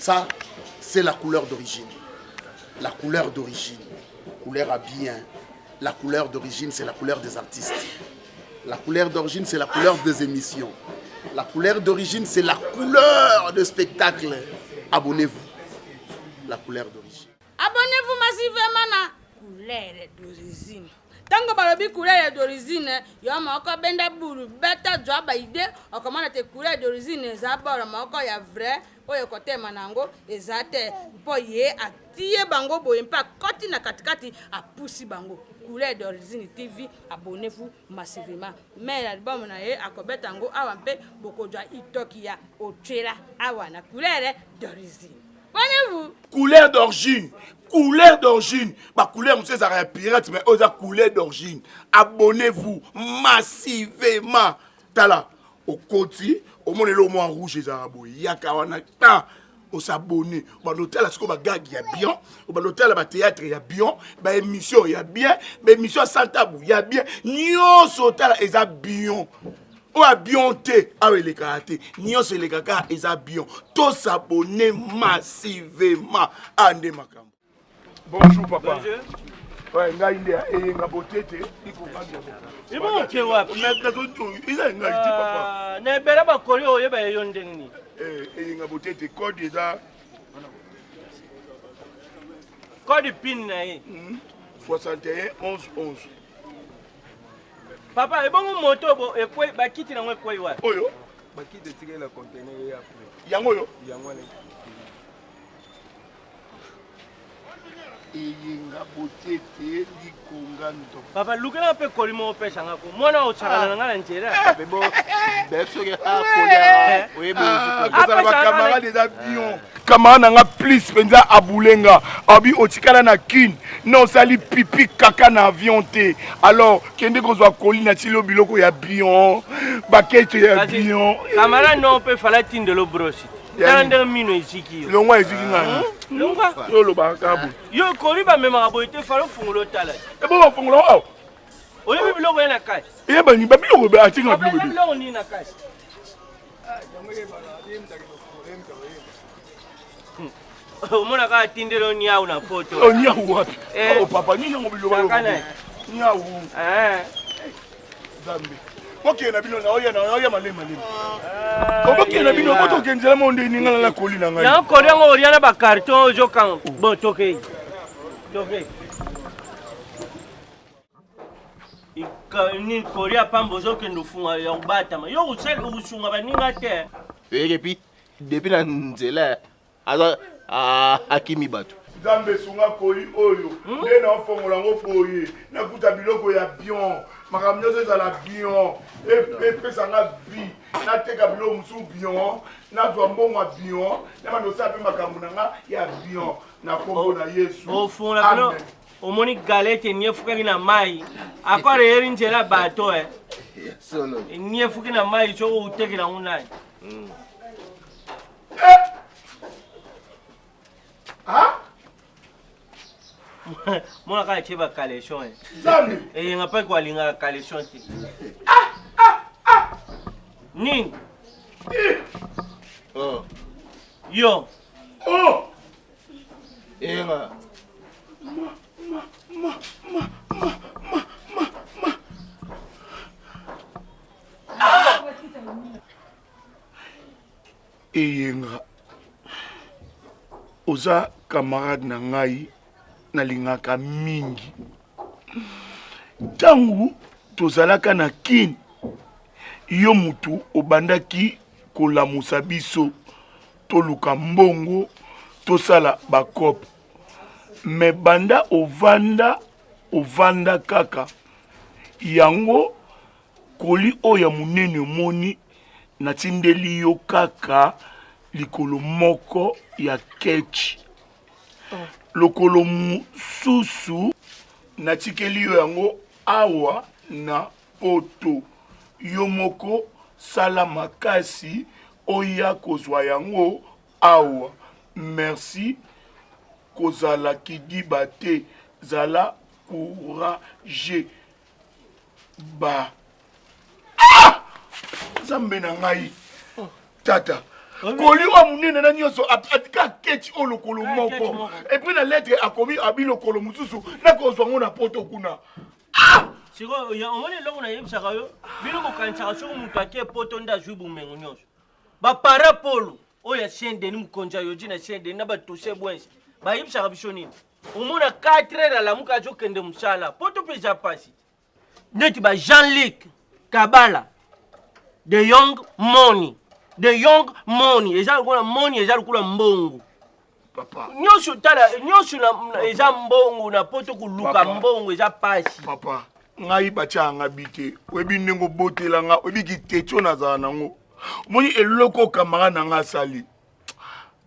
Ça, c'est la couleur d'origine. La couleur d'origine. Couleur à bien. La couleur d'origine, c'est la couleur des artistes. La couleur d'origine, c'est la couleur des émissions. La couleur d'origine, c'est la couleur de spectacle. Abonnez-vous. La couleur d'origine. Abonnez-vous massivement na couleur d'origine. Tango balobi couleur d'origine, yo moko benda bulu beta zwa ba idée, okomona te couleur d'origine eza bord moko ya vrai oyo ekotema na yango eza te mpo ye atie bango boye mpe akoti na katikati apusi bango. Couleur d'origine TV, abonnez-vous massivement. Mais album na ye akobeta yango awa mpe bokozwa itoki ya otwela awa na couleur d'origine. Abonnez-vous. Couleur d'origine, couleur d'origine. Ba couleur mosusu ezalaka ya pirate mais oyo eza couleur d'origine. Abonnez-vous massivement. Tala okoti omona eloko mwa rouge ezalaka boye, yaka wana ta osabone, obanda otala sikoyo bagage ya bien, obanda otala batheatre ya bien, baémission ya bien, baémission ya sans tabou ya bien, nyonso otala eza bien. Oyo ya bien te awa elekaka te, nyonso elekaka eza bien. Tosabone massivement, awa nde makambo. Bonjour papa. Bonjour. Ouais, ngai nde eyenga botete Ibo ke wapi? Eza ngai te papa. Ah, na ebele bakoli oyeba yo ndenge nini? Eh, eyenga botete code eza code pin na ye. 61 11 11. Papa, ebongo moto bo ekwei bakiti nango ekwei wapi? Oyo? Bakiti etikali na conteneur ye après. Yango oyo? Yango wana. Eyenga botete likonga ndo. Papa, lukela mpe koli moko opesa nga ko. Mwana osakana na nga na nzela. Bebo, beb soki akolia oyebi Ah, kozala ba camarade eza bien. Camarade na nga plus mpenza abulenga abi otikala na kin na osali pipi kaka na avion te, alors kende kozwa koli na tili yo biloko ya bion, bakete ya bion. Camarade no mpe fala tindelo brosi. Tala ndenge mino eziki yo. Longwa eziki ngai. Longwa. Yo olobaka kaka boye. Yo koli bamemaka boye te, fala ofungola otala. Ebo bafungola awa. Oyebi biloko ye na kati. Eyebani ba biloko atinga Papa, biloko. eza biloko nini na kati? Omonaka atindeli niau na poto. Oh, niau wapi? Eh. Oh papa, nini yango biloko Kaka na ye. Niau. Eh. Nzambe. Bokende na bino, naoya naoya malemi malemi. Bokende na bino, botokende nzela mo nde ningana na koli na ngai. Yango koli yango olia na bacarton ozokanga. Bon, tokei. Tokei. Nini koli ya pamba ozokende ofunga ya kobatama. Yo okosunga baninga te. Oyeke pi depuis na nzela aza akimi bato. Nzambe sunga koli oyo nde naofongola yango boye nakuta biloko ya bion, makambo nyonso ezala bion, epesa nga vie, nateka biloko mosusu bion, nazwa mbongo ya bion, nabanda osala mpe makambo na nga ya bion na kombo na Yesu. Ofungola bino Amen. omoni galette eniefukaki na mai akore eyeri nzela bato e Solo. Eniefuki na mai soki otekela yango nani? Ah? Mona kaka tie bacaleçon e. Nzambe. Eyenga mpe koalingaka caleçon te. Nini? Oh. Yo. Oh. Eyenga. Ma, ma, ma, ma, ma, ma, ma, ma. Ah! Eyenga, oza camarade na ngai, nalingaka mingi. Ntango tozalaka na Kin, yo mutu obandaki kolamusa biso toluka mbongo tosala bakope. Me banda ovanda, ovanda kaka yango koli oyo ya monene omoni natindeli yo kaka likolo moko ya ketch. Lokolo mosusu natikeli yo yango awa na poto. Yo moko sala makasi oya kozwa yango awa. Merci, kozala kidiba te, zala courage. Ba. Ah! Nzambe na ngai. Tata. Koli oyo monene na nyonso atika keti oyo lokolo moko epuis na lettre akomi abi lokolo mosusu nakozwa yango na poto kuna. Ah! Sikoyo omoni eloko nayebisaka yo, bino bokanisaka soki moto ake poto nde azwi bomengo nyonso. Bapara polo oyo ya Saint Denis, mokonzi ya Yoji na Saint Denis na batose bwense bayebisaka biso nini? Omona 4 heures alamuka azokende mosala, poto mpe eza mpasi. Neti ba Jean-Luc Kabala the young money, the young money eza lokola money, eza lokola mbongo. Papa. Nyonso tala, nyonso eza mbongo na poto, koluka mbongo eza pasi. Papa, ngai batia nga bi te, oyebi ndenge obotela nga, oyebi kitetio nazala nango. Omoni eloko camarade na nga asali.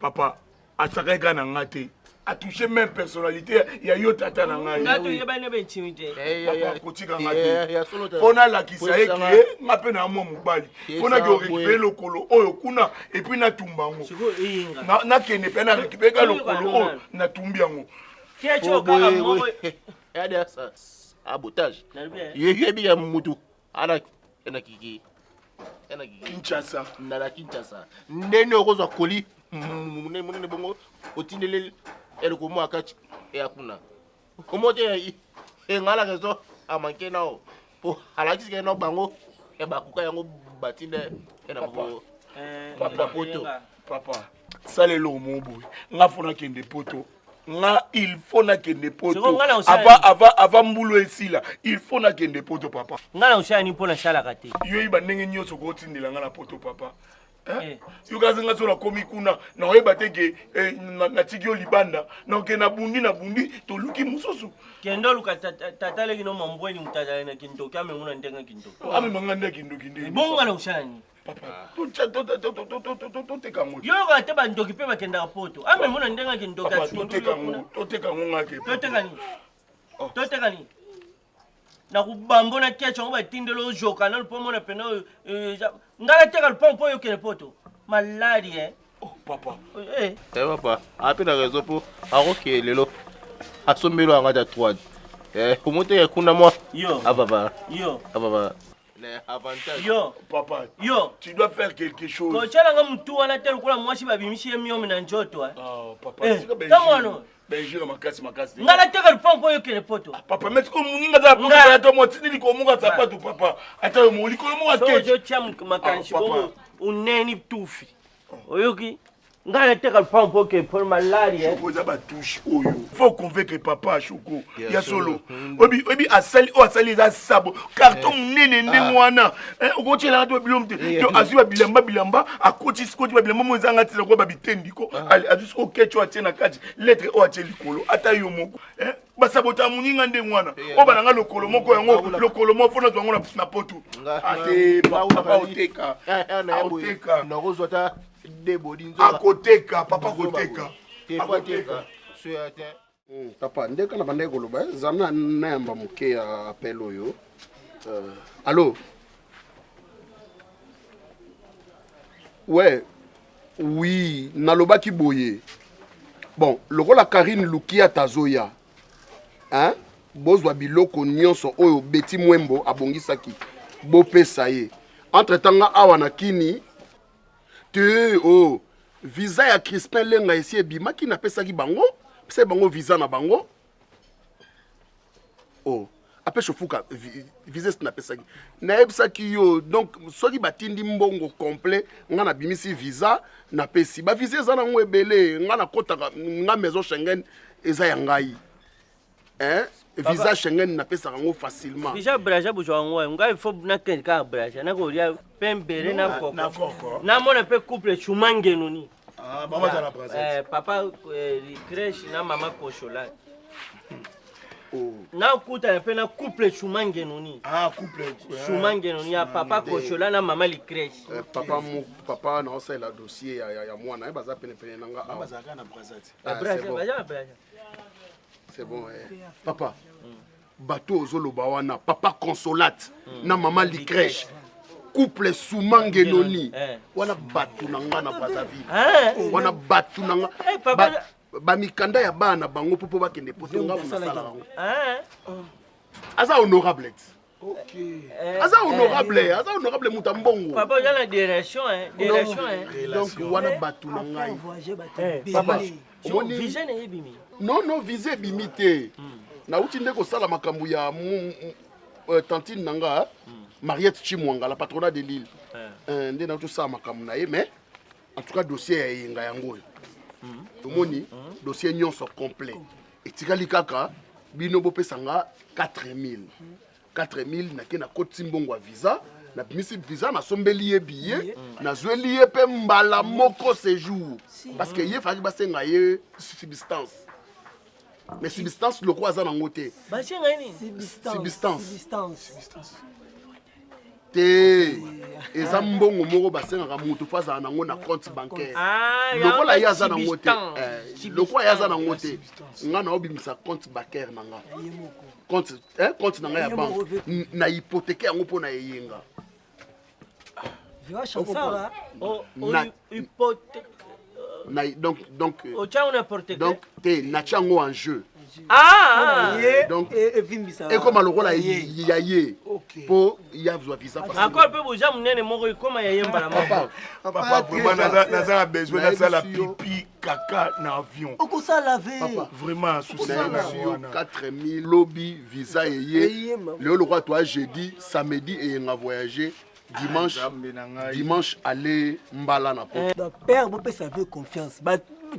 Papa, asakaki kaka na nga te. A touché même personnalité ya yo tata na ngai. Nga to yeba ne intimité. Papa kotika nga te. Mpo nalakisa ye ke nga mpe na mwa mobali. Mpo nake orécupere lokolo oyo kuna et puis natumba yango. Nakende mpe na récupere ka lokolo oyo natumbi yango. Sabotage. Yebi ya mutu ana na kiki Kinshasa. Na Kinshasa. Ndenge okozwa koli monene monene bongo otindeli eloko mwa kati ya kuna. Omote engala rezo amanke nao po alakisi ke no bango ya bakuka yango batinde na Papa. Papa poto. Papa, sala eloko moko boye. Nga fo nakende poto. Nga il faut nakende poto. Avant avant avant mbulu esila, il faut nakende poto papa. Nga na osala ni mpo nasalaka te. Yo yeba ndenge nyonso okotindela nga na poto papa. Yo kasi nga so nakomi kuna nakoyeba te ke natiki yo libanda, nakoke nabundi nabundi toluki mosusu. Kende oluka tata leki no mambweni moto azala na kindoki amema na ndenge kindoki. Amema nga nde kindoki nde. Bongo nga na kosala nini? Papa, toteka yango. Yo yoka te bandoki mpe bakendaka poto. Amema na ndenge kindoki. Papa, toteka yango, toteka yango nga ke. Toteka nini? Toteka nini? Na kubambo na kecho yango batindeli ozoka na lupo mona pena oyo ngai nateka lupango mpo oyokende poto maladi eh. Oh, papa. Eh. Eh, papa, ape na raison po akoke lelo asombeli yango ata 3 eh omoteka kuna mwa. Yo. Avava. Yo. Avava. Na avantage. Yo. Papa. Yo. Tu dois faire quelque chose. Kotyela nga mutu wana te lokola mwasi babimisi ye miomi na nzoto. Eh. Oh, papa. Eh, ntango Benjure makasi makasi. Nga nateka lupango mpo oyokende poto. Papa, mais ko muninga za poto ya to motindi likolo moko sapatu papa. Ata yo mo likolo moko ake. Soki otia makanisi bongo uneni tufi. Oyoki? Nga nateka lupango mpo okende poto malari. Shoko eza ba touche oyo. Faut convaincre papa Shoko. Ya solo. Obi obi asali oyo asali eza sabo. Carton munene ndenge wana. Okotiela to bilombe te. To azwi ba bilamba bilamba akoti sikoti ba bilamba mo ezanga tina ko ba bitendi ko. Azwi siko kecho atie na kati. Lettre oyo atie likolo ata yo moko. Basabota moninga ndenge wana. Oyo bananga lokolo moko yango lokolo moko fo nazwa yango na poto. Ate papa oteka. Oteka. Nakozwa ata debodi nzoka. Akoteka papa akoteka. Akoteka. Soya te. Papa, ndeka na bandaki koloba, zana nayamba moke ya appel oyo. Allo? Ouais, oui, nalobaki boye. Bon, lokola Karine Lukia tazoya, hein? Bozwa biloko nyonso oyo Betty Mwembo abongisaki, bopesa ye. Entre temps nga awa na Kini, te oh, visa ya Crispin Lenga esi ebimaki, napesaki bango, pesaki bango visa na bango. Oh, apesha ofuka visa esi napesaki. Nayebisaki yo, donc soki batindi mbongo complet, nga nabimisi visa, napesi. Ba visa eza nango ebele, nga nakotaka, nga maison Schengen eza ya ngai. Hein? Visa Schengen napesaka yango facilement. Visa Braza bozwa yango wapi? Ngai faut nakende kaka Braza, nakolia pembele na koko. Namona mpe couple Chumangeno ni. Ah, bango baza na Braza. Eh, papa crèche na mama Koshola. Nakutana mpe na couple Chumangeno ni. Ah, couple Chumangeno ni ya papa Koshola na mama Licrèche. Papa mo papa na osalela dossier ya ya mwana, eh, baza pene pene na nga awa. Bazalaka na Braza. Ah, Braza, baza na Braza. C'est bon, eh. Papa, bato ozoloba wana, papa Consolate na mama Licrèche, couple Soumangenoni, wana bato na nga na Brazzaville. Wana bato na nga. Ba mikanda ya bana bango po po bakende poto nga nasalaka yango. Aza honorable. Eh, Aza honorable, aza honorable moto ya mbongo. Papa oza na direction hein, direction hein. Donc wana bato na ngai. Voyage bato Eh, Papa, ebele. omoni Vision na ye ebimi. Non non, visa ebimi te. Nauti nde kosala makambo ya tantine na nga, Mariette Chimwanga, la patronat de l'île. Nde nauti osala makambo na ye, mais en tout cas dossier ya eyenga yango oyo. Tomoni dossier nyonso complet. Etikali kaka bino bopesa nga 4000. 4000 nake nakotisi mbongo ya visa, nabimisi visa, nasombeli ye billet, nazweli ye mpe mbala moko séjour, parce que ye faki basenga ye substance, mais substance lokola aza nango te. Basenga ye nini? Substance. Substance. Te, eza mbongo moko basengaka motu fo azala nango na compte bancaire. Ah, Lokola ye yango aza nango te, substance. lokola ye aza nango te, nga na obimisa compte bancaire na nga, Ye moko. compte, compte na ngai ya Ye moko. banque, na hypothèque yango mpo na eyenga. Viva Chansara. O- o- hypothèque. Na, donc Otya ngo n'importe quoi. Donc te, natia yango en jeu. Ah, ah. Ye Donc, evimbisa. ekoma lokola Ye. ya ye mpo ya zwa visa facile. Encore mpe boza monene moko ekoma ya ye mbala moko. Papa, vraiment naza na besoin Nayebisi nasala yo. pipi kaka na avion. Okosala ve. Papa. Vraiment souci na Nayebisi yo wana. 4000, lobi visa eye. Eye, mama. Lelo lokola toa jeudi, samedi eyenga voyager, dimanche, Nzambe na ngai. dimanche ale mbala na poto. Donc père bopesa ve confiance.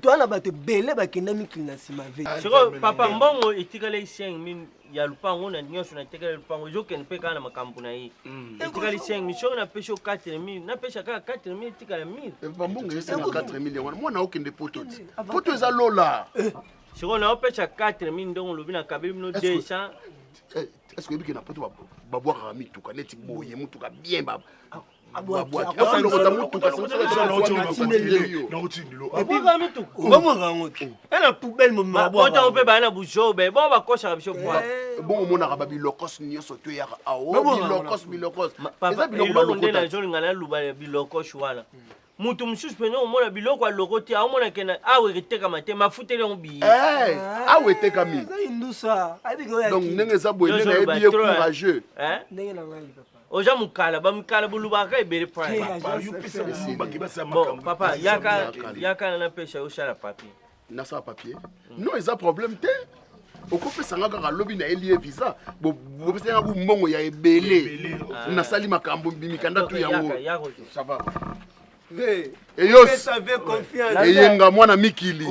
Toa na bato ebele bakenda mikili na nsima ve. Sikoyo papa, mbongo etikali 5000 ya lupango na nyonso natekali lupango, ezokende mpe kaka na makambo na ye. Etikali 5000. Soki napesi yo 4000, napesa kaka 4000, etikala 1000. Bambongo esenga 4000 yango wana, mwana okende poto ti poto eza lola. Sikoyo naopesa 4000, ndongo olobi nakabeli bino 200. Est ce que oyebi ke na poto babwakaka mituka neti boye, mutuka bien Abwaki. babwaki akolokota mutuka? Babwakaka mituka. Babwaka yango te. Na poubelle mobima babwaka otango mpe yango. baya na buzobe bongo bakosaka biso bwaka. Bongo omonaka babilokos nyonso to eyaka awo. Babwaka yango. Bilokos, bilokos eza Papa, biloko eloko nde balokota. nazolinga naluba ya bilokoshi wana, mutu mosusu pene omona biloko aloko te, aomona ke awa etekama te, mafuteli yango biye. Eh, awa etekami. Eza indusa. Ayebiki oyo Donc akili. ndenge eza boye nde Tozoloba nayebi ye trop, hein. courageux. Hein? Ndenge na ngai papa. Oza mokala, bamikala bolubaka ebele. Te, Papa, yo pesa baki basala Bon makambo. papa, yaka. Yaka. Yaka, napesa yo, osala papier. Nasala papier? Non, eza problème te, okopesanga kaka lobi nayeli ye visa. Bopesanga ku mbongo ya ebele, nasali makambo mikanda tu yango. Yaka, yaka ozwa. Ça va. Ve. Eyos. Pesa ve confiance. Eyenga mwana mikili.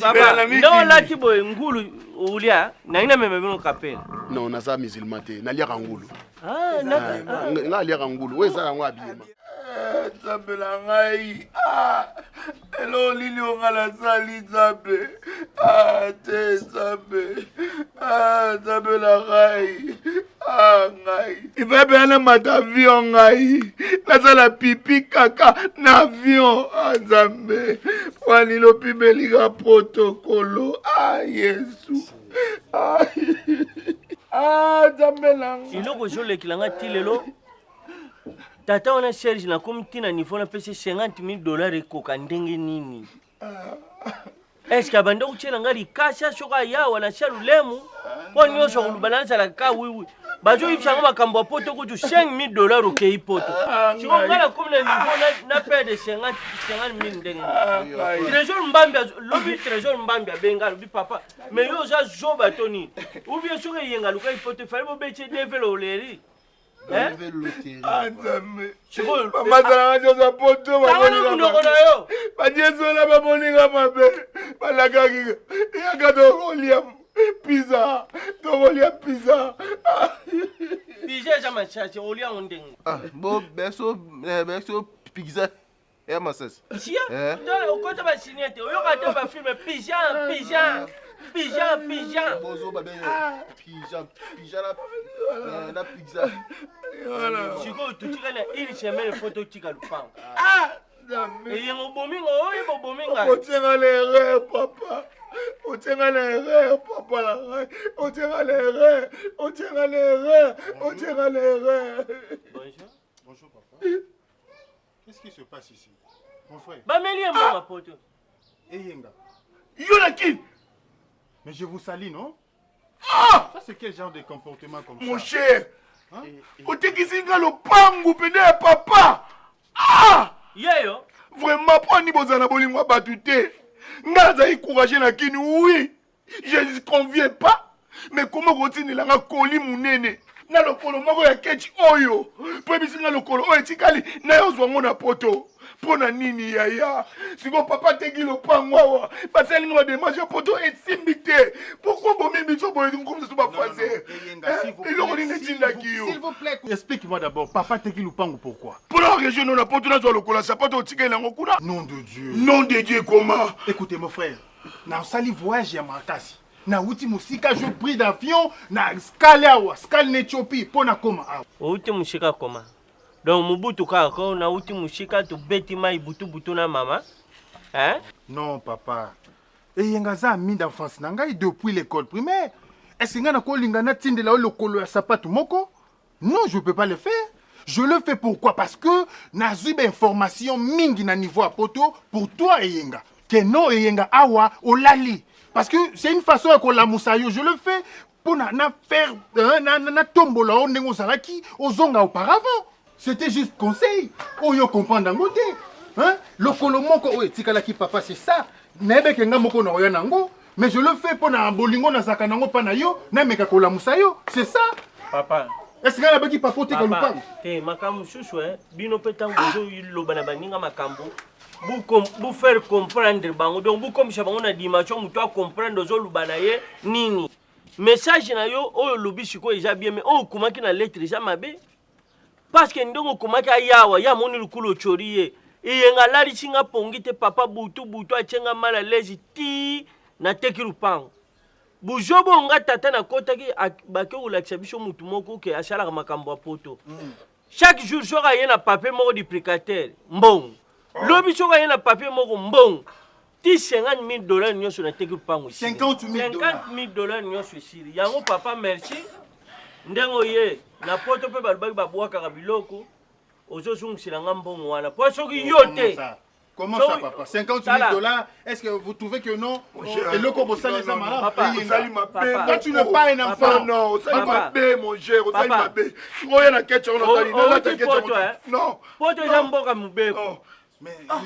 Papa, na mikili. ndenge olati boye, ngulu olia nangi namema bino kapela. Non, naza musulman te, naliaka ngulu. Ah, Nga aliaka ngulu oyo eza yango abiyema. Eh, Nzambe na ngai. Ah, eloko nini oyo nga nasali, Nzambe? Ah, te, Nzambe. Ah, Nzambe na ngai. Ah, ngai ifa mpe namata avion, ngai nasala pipi kaka na avion. Ah, Nzambe, wanini opimelika protokolo? Ah, Yesu. Ah, ah, Nzambe na ngai. Eloko ezolekela nga ti lelo, tata wana Serge, nakomi ntina niveau napesi 50 000 dollars, ekoka ndenge nini? Est-ce abanda kotiela nga likasa soki ayawa na sia lulemu mpo nyonso akoluba nazalaka ka wiwi, bazoyebisa nga makambo ya poto kutu 5 000 dollars okei poto. Siko nga nakomi na niveau na perdre 50 000 ndenge nini? Trésor Mbambi lobi, Trésor Mbambi abenga, alobi: "Papa, mais yo oza zoba to nini? Ou bien soki eyenga alukaki poto, efali bobetie devele oleri." Ah, Nzambe. Sikoyo bamazalaka nyonso ya poto. Tangana monoko na yo. Badiesola bamoninga mabe, balakaki yaka tokolia pizza, tokolia pizza. Pizza eza masasi, olia yango ndenge? Ah, bo beso beso pizza ya masasi. Sia. Eh. Okota basinie te, oyoka te bafilm pizza, pizza, pizza, pizza. Bozo babenga pizza, pizza na pizza. Sikoyo totikali na une semaine, fo totika lupango. Nzambe. Eyengo obominga oyo bobominga. Otienga na erreur, papa, otienga na erreur, papa na ngai, otienga na erreur, otienga na erreur, otienga na erreur. Bonjour. Bonjour papa. Qu'est-ce qui se passe ici? Mon frère, Bameli ye mbongo poto. Eyenga. Yo na kini. Mais je vous salue, non? Ah! Ça, c'est quel genre de comportement comme Mon ça cher, otekisi nga lopangu pende ya papa. Ah! Yeyo. Vraiment, mpo ani bozala na bolingo ya bato te. Nga nazali courageux na kini, oui. Je ne conviens pas. Mais comment kotindela nga koli munene na lokolo moko ya kechi oyo mpo ebisi nga lokolo oyo etikali naye ozwa ngo na poto mpo na nini yaya sikoyo papa ateki lopango awa basali nga bademarche ya poto esimbi te pourkoi bomi biso boye komisa so bafaser eloko nini etindaki yo Explique-moi d'abord, papa teki lupango pourquoi? Mpo na region no na poto nazwa lokola sapato otikali nango kuna. Nom de Dieu. Nom de Dieu comment? Écoutez mon frère, nasali voyage ya makasi. Nauti mosika, je pris d'avion na scale awa, scale na Ethiopie mpo nakoma awa. Outi mosika koma? Donc Mobutu kaka ko nauti mosika tobeti mai butu butu na mama hein? Non papa, Eyenga aza ami d'enfance na ngai depuis l'école primaire. Est-ce que ngai nakolinga natindela yo lokolo ya sapatu moko? Non, je peux pas le faire. Je le fais pourquoi? Parce que nazwi ba information mingi na niveau ya poto pour toi Eyenga. Que non Eyenga awa olali. Parce que c'est une façon ya kolamusa yo. Je le fais mpo na, na faire hein, na, na, na tombola yo ndenge ozalaki ozonga auparavant. C'était juste conseil oyo comprendre yango te. Hein? Lokolo moko oyo etikalaki papa c'est ça. Nayebeke nga moko na oya nango. Mais je le fais mpo na bolingo nazalaka nango mpa na yo, nameka kolamusa yo. C'est ça. Papa. Est-ce que nga nabaki papa oteka lupango? Te, makambo mosusu eh, bino mpe ntango bozoloba na baninga makambo bu faire comprendre bango donc bukomisa bango na dimension moto acomprendre ozoloba na ye nini message na yo oyo olobi sikoyo eza bien mais oyo okomaki na lettre eza mabe parce que ndenge okomaki ayawa ye amoni lukulu ocori ye eyenga alalisi nga pongi te papa butu butu atie nga mal à l'aise ti nateki lupango buzoba oyo nga tata nakotaki bake kolakisa biso motu moko ke asalaka makambo ya poto mm. chaque jour soki aye na papier moko duplicateur mbongo oh. lobi soki aye na papier moko mbongo ti 50 000 dollars nyonso nateki lupango esili 50 000 dollars nyonso esili yango papa merci ndenge oye na poto mpe balobaki babwakaka biloko ozozongisela nga mbongo wana mpo soki yo te Comment ça, papa 50 000 dollars, est-ce que vous trouvez que non Eloko bosali eza malamu. Papa, Toi, tu n'es pas un enfant. Non, osali mabe, mon cher, osali mabe. Oya na ketch on osali, na ketch. Non. Poto eza mboka mobeko.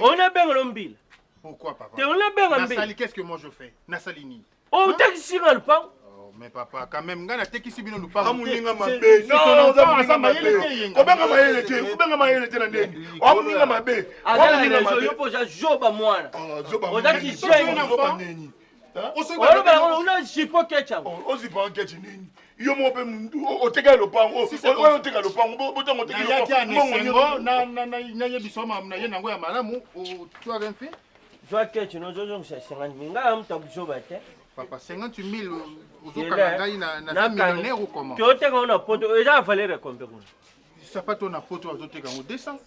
Ona benga mbila. Pourquoi papa Te ona benga mbila. Nasali, qu'est-ce que moi je fais Nasali nini Otekisi nga lupango. Oh, mais papa, quand même, nga natekisi bino lupango. Amuninga mabe. Non, oza moninga mabe. Kobenga mayele te, kobenga mayele te na ndeni. Amuninga mabe. Amuninga mabe. Yo poza zoba mwana. Zoba. Oza kizengi. Zoba nini? Oloba yango una zipo ketch yango. Ozipa ketch nini? Yo moko mpe oteka lopango oyo oteka lopango botango oteki lopango nayebisa na ye nango ya malamu tu as rien fait zwa ketch nozozongisa 50 mille ngai amuta buzoba te papa 50 mille ozokanga ngai naza millionnaire ou comment te oteka ngo na poto eza valeur ya combien kuna sapato na poto azoteka yango 200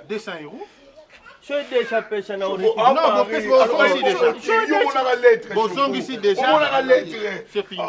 200 euros soki 200 pesa na bozongisi déjà c'est fini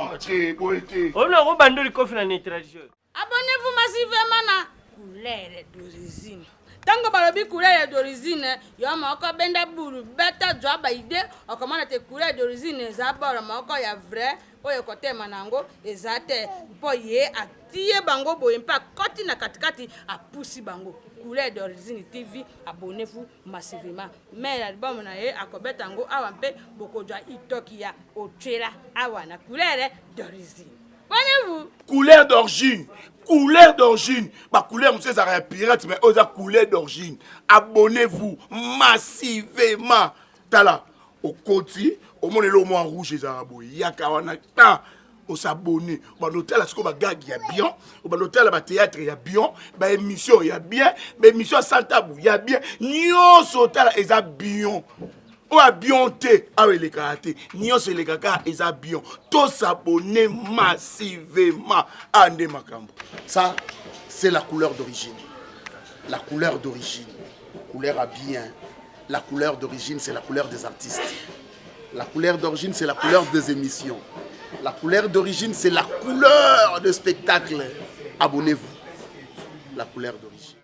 omona kobanda likofi na neutraliseur Abonnez-vous massivement na couleur d'origine. Tango balobi couleur d'origine, yo moko benda bulu beta zwa ba idée okomona te couleur d'origine eza bord moko ya vrai oyo ekotema na yango eza te mpo ye atie bango boye mpe akoti na katikati apusi bango couleur d'origine tv abonnez-vous massivement mais album na ye akobeta yango awa mpe bokozwa itoki ya otwela awa na couleur d'origine Abonnez-vous. Couleur d'origine couleur d'origine bacouleur mosusu ezalaka ya pirate mais oyo eza couleur d'origine abonnez-vous massivement tala okoti omona eloko mwa rouge ezalaka boye yaka wana ta osabone obanda otala sikoyo bagage ya bien obanda otala batheatre ya bien baémission ya bien baémission ya santabu ya bien nyonso otala eza bien oyo ya bien te awa elekaka te nyonso elekaka eza bien tosabone massivement awa nde makambo Ça, c'est la couleur d'origine. La couleur d'origine. Couleur à bien. La couleur d'origine, c'est la couleur des artistes. La couleur d'origine, c'est la couleur des émissions. La couleur d'origine, c'est la couleur de spectacle. Abonnez-vous. La couleur d'origine.